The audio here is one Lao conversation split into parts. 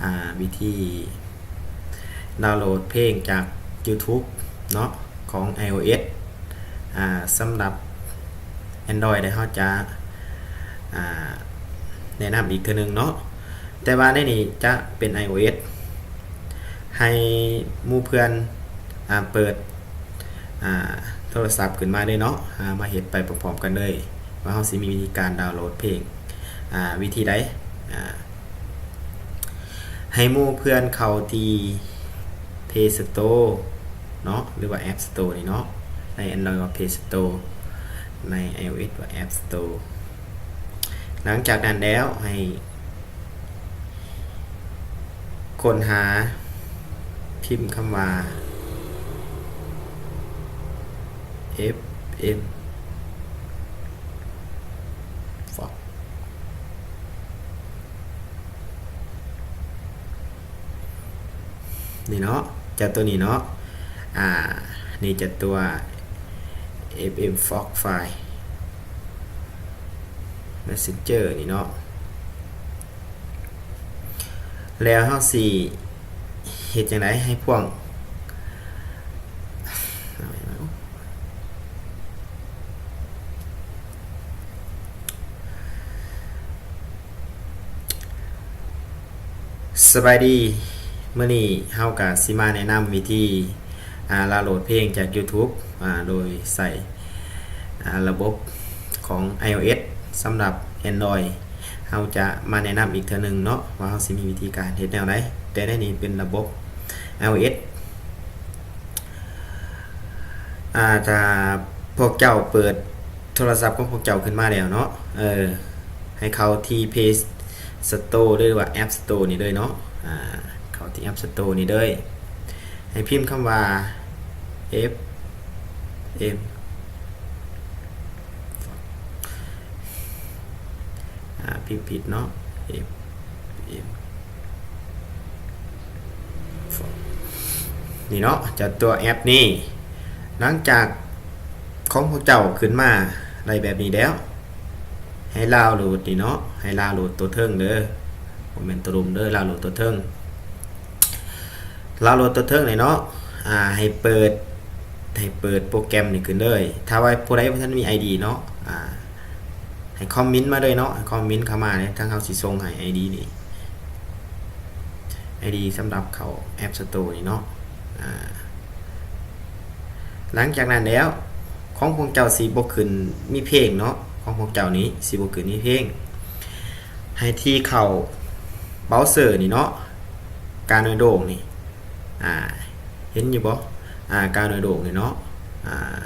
ອ່າ ວິທີດາວໂຫຼດເພງຈາກ YouTube ເນາະ ຂອງ iOS ອ່າ ສຳລັບ Android ເຮົາຈະ ອ່າ ແນະນຳອີກເທື່ອໜຶ່ງເນາະ ແຕ່ວ່າໃນນີ້ຈະເປັນ iOS ໃຫ້ໝູ່ເພື່ອນ ອ່າ ເປີດ ອ່າ ໂທລະສັບຂຶ້ນມາເລີຍເນາະ ອ່າ ມາເຮັດໄປພ້ອມໆກັນເລີຍ ວ່າເຮົາຊິມີວິທີການດາວໂຫຼດເພງ ອ່າ ວິທີໃດ ອ່າ ໃຫ້ໝູ່ເພື່ອນເຂົ້າທີ່ Play Store ເນາະ ຫຼືວ່າ App Store ນີ້ເນາະ ໃນ Android ວ່າ Play Store ໃນ iOS ວ່າ App Store ຫຼັງຈາກນັ້ນແລ້ວໃຫ້ ຄົ້ນຫາ ພິມຄຳວ່າ FM Fox ນີ້ເນາະ ຈະຕົວນີ້ເນາະ ອ່າ ນີ້ຈະຕົວ FM Fox File Messenger ນີ້ເນາະ. ແລ້ວເຮົາຊິເຮັດຈັ່ງໃດໃຫ້ພວກ ສະບາຍດີ ມື້ນີ້ເຮົາກະຊິມາແນະນຳວິທີ ອ່າ ດາວໂຫຼດເພງຈາກ YouTube ອ່າ ໂດຍໃຊ້ ອ່າ ລະບົບຂອງ iOS ສຳລັບ Android ເຮົາຈະມາແນະນຳອີກເທື່ອໜຶ່ງເນາະ ວ່າເຮົາຊິມີວິທີການເຮັດແນວໃດ ແຕ່ໃນນີ້ເປັນລະບົບ iOS ອ່າ ຖ້າພວກເຈົ້າເປີດໂທລະສັບຂອງພວກເຈົ້າຂຶ້ນມາແລ້ວເນາະ ເອີ ໃຫ້ເຂົ້າທີ່ Play Store ຫຼືວ່າ App Store ນີ້ເລີຍເນາະ ອ່າ ເຂົ້າທີ່ App Store ນີ້ເລີຍ ໃຫ້ພິມຄຳວ່າ FM ອ່າ ພິມຜິດເນາະ FM ນີ້ເນາະ ຈະຕົວແອັບນີ້ ຫຼັງຈາກຂອງພວກເຈົ້າຂຶ້ນມາໄດ້ແບບນີ້ແລ້ວ ໃຫ້ດາວໂຫຼດນີ້ເນາະ ໃຫ້ດາວໂຫຼດຕົວເທິງເດີ ບໍ່ແມ່ນຕົວລຸ່ມເດີ ດາວໂຫຼດຕົວເທິງ ດາວໂຫຼດຕົວເທິງນີ້ເນາະ ອ່າ ໃຫ້ເປີດ ໃຫ້ເປີດໂປຣແກຣມນີ້ຂຶ້ນເລີຍ ຖ້າວ່າຜູ້ໃດບໍ່ທັນມີໄອດີເນາະ ອ່າ ໃຫ້ຄອມເມັນມາເລີຍເນາະ ໃຫ້ຄອມເມັນເຂົ້າມາເລີຍ ທາງເຮົາຊິສົ່ງໃຫ້ໄອດີນີ້ ໄອດີສຳລັບເຂົ້າ App Store ນີ້ເນາະ ອ່າ ຫຼັງຈາກນັ້ນແລ້ວ ຂອງພວກເຈົ້າຊິບໍ່ຂຶ້ນມີເພງເນາະ ຂອງພວກເຈົ້ານີ້ຊິບໍ່ຂຶ້ນມີເພງ ໃຫ້ທີ່ເຂົ້າເບົາເຊີນີ້ເນາະ ການ້ອຍໂດ່ງນີ້ ອ່າ ເຫັນຢູ່ບໍ່? ອ່າ ການ້ອຍໂດ່ງນີ້ເນາະ ອ່າ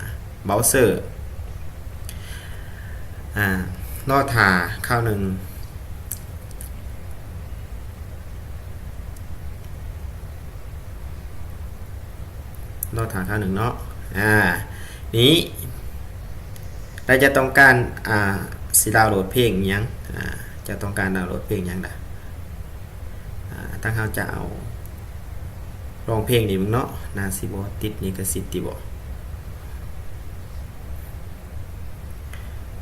ເບົາເຊີ ອ່າ ລໍຖ້າຄາວໜຶ່ງ ລໍຖ້າຄາວໜຶ່ງເນາະ ອ່າ ນີ້ ແລ້ວຈະຕ້ອງການ ອ່າ ຊິດາວໂຫຼດເພງຫຍັງ ອ່າ ຈະຕ້ອງການດາວໂຫຼດເພງຫຍັງດາ ອ່າ ທາງເຮົາຈະເອົາ ລອງເພງນີ້ເບິ່ງເນາະ ໜ້າຊິບໍ່ຕິດລິຂະສິດຕິບໍ່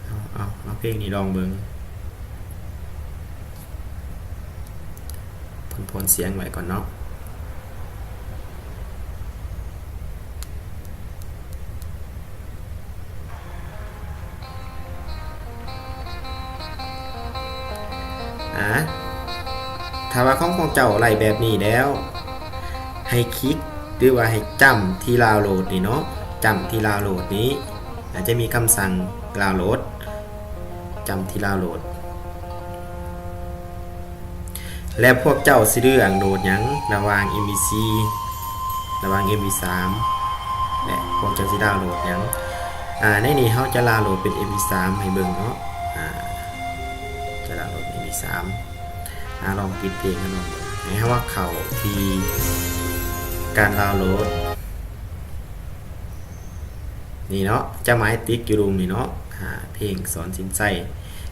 ເອົາ ເອົາ ເອົາເພງນີ້ລອງເບິ່ງ ຜ່ອນໆສຽງໄວ້ກ່ອນເນາະ. ອ່າ ຖ້າວ່າຂອງພວກເຈົ້າໄດ້ແບບນີ້ແລ້ວ ໃຫ້ຄລິກ ຫຼືວ່າໃຫ້ຈ້ຳທີ່ດາວໂຫຼດນີ້ເນາະ ຈ້ຳທີ່ດາວໂຫຼດນີ້ ອາດຈະມີຄຳສັ່ງດາວໂຫຼດ ຈ້ຳທີ່ດາວໂຫຼດ. ແລະ ພວກເຈົ້າຊິເລືອກໂຫຼດຫຍັງ ລະຫວ່າງ ເອັມພີສີ່ ລະຫວ່າງ ເອັມພີສາມ ແລະ ພວກເຈົ້າຊິດາວໂຫຼດຫຍັງ? ອາ ໃນນີ້ເຮົາຈະດາວໂຫຼດເປັນ ເອັມພີສາມ ໃຫ້ເບິ່ງເນາະ ອາ ຈະດາວໂຫຼດເປັນ ເອັມພີສາມ ອາ ລອງປິດເພງໃຫ້ນ້ອງເບິ່ງ ໃຫ້ເຮົາເຂົ້າທີ່ການດາວໂຫຼດ. ນີ້ເນາະ ຈະໝາຍຕິກຢູ່ລຸ່ມນີ້ເນາະ ຫາເພງສອນສິນໄຊ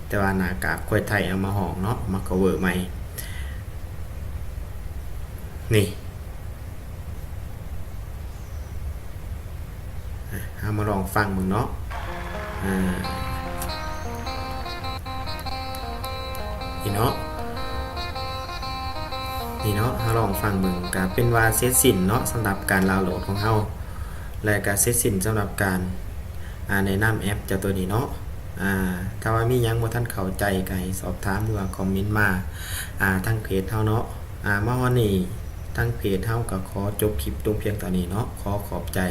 ແຕ່ວ່າໜ້າກາກຄວາຍໄທເອົາມາຮ້ອງເນາະ ມາ cover ໃໝ່ ນີ້ ອ່ະ ເຮົາມາລອງຟັງເບິ່ງເນາະ ອ່າ ນີ້ເນາະ. ນີ້ເນາະ ເຮົາລອງຟັງເບິ່ງ ກະເປັນວ່າເສັດສິ້ນເນາະ ສຳລັບການດາວໂຫຼດຂອງເຮົາ ແລະກະເສັດສິ້ນສຳລັບການ ອ່າ ແນະນຳແອັບເຈົ້າໂຕນີ້ເນາະ. ອ່າ ຖ້າວ່າມີຫຍັງບໍ່ທັນເຂົ້າໃຈ ກະໃຫ້ສອບຖາມ ຫຼືວ່າຄອມເມັນມາ ອ່າ ທາງເພຈເຮົາເນາະ. ອ່າ ມາຮອດນີ້ ທາງເພຈເຮົາກະຂໍຈົບຄລິບລົງພຽງເທົ່ານີ້ເນາະ. ຂໍຂອບໃຈ.